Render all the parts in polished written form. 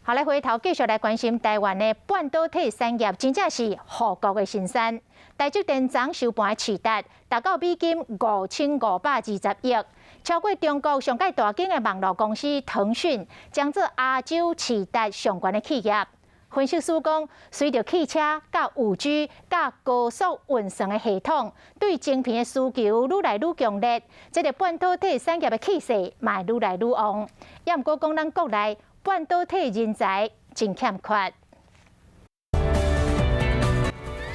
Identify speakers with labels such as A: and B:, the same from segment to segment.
A: 好，來回頭繼續來關心台灣的半導體產業，真正是護國的神山。台積電昨收盤的市值達到美金5520億，超過中國上蓋大間的網路公司騰訊，將做亞洲市值上懸的企業。分析師講，隨著汽車、佮5G、佮高速運算的系統，對晶片的需求愈來愈強烈，這個半導體產業的氣勢嘛愈來愈旺。也毋過講，咱國內半導體人才真欠缺。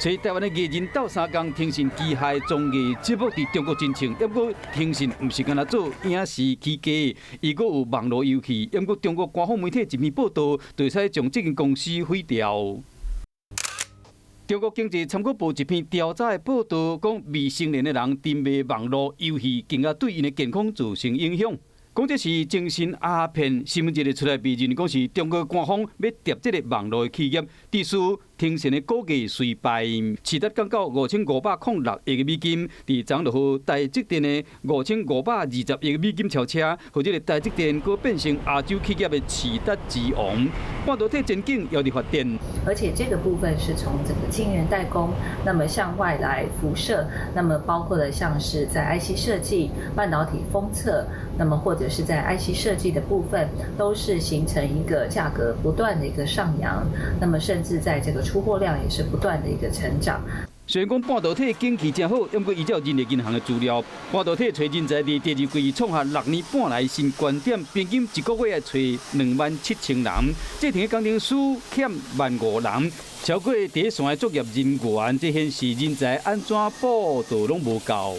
B: 揣台灣的藝人鬥相共，騰訊旗下綜藝節目佇中國真紅，毋過騰訊毋是干焦做影視起家，伊閣有網路遊戲。毋過中國官方媒體一篇報道，就會使將這間公司毀掉。中國經濟參考報一篇調查的報道，講未成年的人沉迷網路遊戲，更加對𪜶的健康造成影響。講這是精神鴉片，新聞一个出來，被認為講是中國官方欲疊這个網路的企業，致使騰訊的股價衰敗，市值降到5506億美金，佇昨就予台積電的5520億美金超車，予這个台積電閣變成亞洲企業的市值之王。半導體前景猶佇發展，
C: 而且這個部分是從這個晶圓代工，那麼向外來輻射，那麼包括了像是在 IC 設計、半導體封測，那麼或者是在 IC 設計的部分，都是形成一個價格不斷的一個上揚，那麼甚至在這個出貨量也是不斷的一個成長。
B: 雖然講半導體景氣真好，毋過依照人力銀行的資料，半導體揣人才佇第二季創下6年半來新高點，平均一個月愛揣27,000人，製程的工程師欠萬5人，超過第一線的作業人員，這顯示人才按怎補都攏無夠。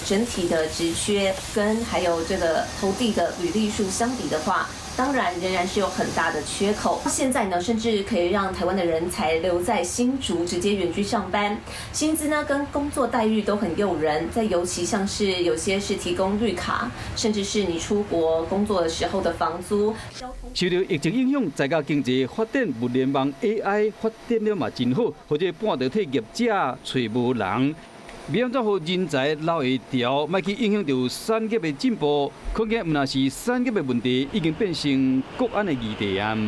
D: 整體的職缺跟還有這個投遞的履歷數相比的話，當然仍然是有很大的缺口。現在呢，甚至可以讓台灣的人才留在新竹直接遠距上班，薪資呢跟工作待遇都很誘人。在尤其像是有些是提供綠卡，甚至是你出國工作的時候的房租。
B: 受著疫情影響，在家經濟發展、物聯網 AI 發展了嘛真好，予這半導體業者揣無人。欲按怎予人才留會牢，莫去影響著產業的進步，可見毋但是產業的問題，已經變成國安的議題啊。